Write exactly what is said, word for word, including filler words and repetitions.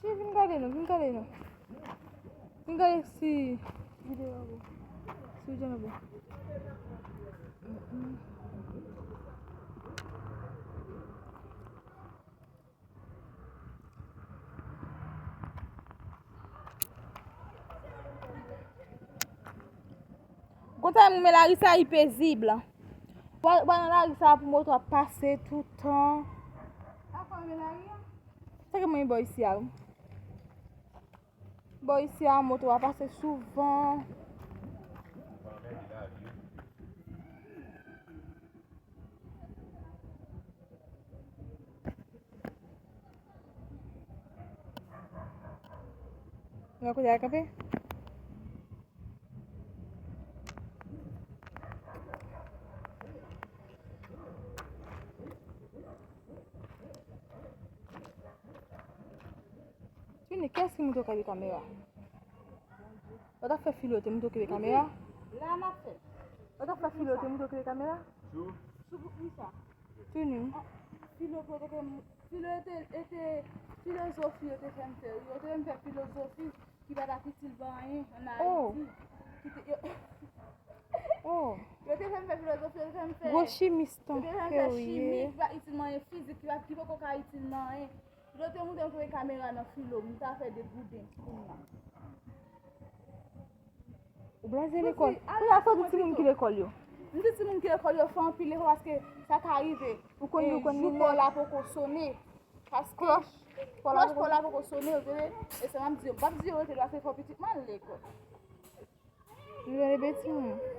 Che, vin gade nou, vin gade nou. Vin gade si videyo a bon. Si videyo a bon. Konsa, mwen, Larisa, li pezib. Ou pa nan Larisa pou moto ap pase toutan. Sa ke mwen bò isi a. Bò isi a, moto a pase souvan. Ou wè kote a kanpe? Tini, kiyès ki montre w kenbe kamera? Ou t ap fè filo te montre w kenbe kamera? La n ap fè. Ou t ap fè filo te montre w kenbe kamera? Sou pou ki sa? Tini. Filo pou te ke filo ete, ete filozofi yo te fè m fè. Yo te fè m fè filozofi ki pa t ap itil pou anyen ann Ayiti. Ki te, yo, yo te fè m fè filozofi, yo te fè m fè, gwo chimis yo te fè m fè chimi ki pa itil nan anyen, fizik ki pa, ki poko ka itil nan anyen. Yo te montre m kenbe kamera nan filo, m ta fè degouden kounye a. Ou blaze lekòl. Kounye a, sa w di timoun ki lekòl yo? M di timoun ki lekòl yo fè anpil efò paske sa ka rive. Ou konn, ou konn jou pa w la poko sone. Paske klòch pa w la poko sone, ou tande? E sa m ap di yo. M p ap di yo rete la, se fò pitit mwen al lekòl. Li rele beti mwen.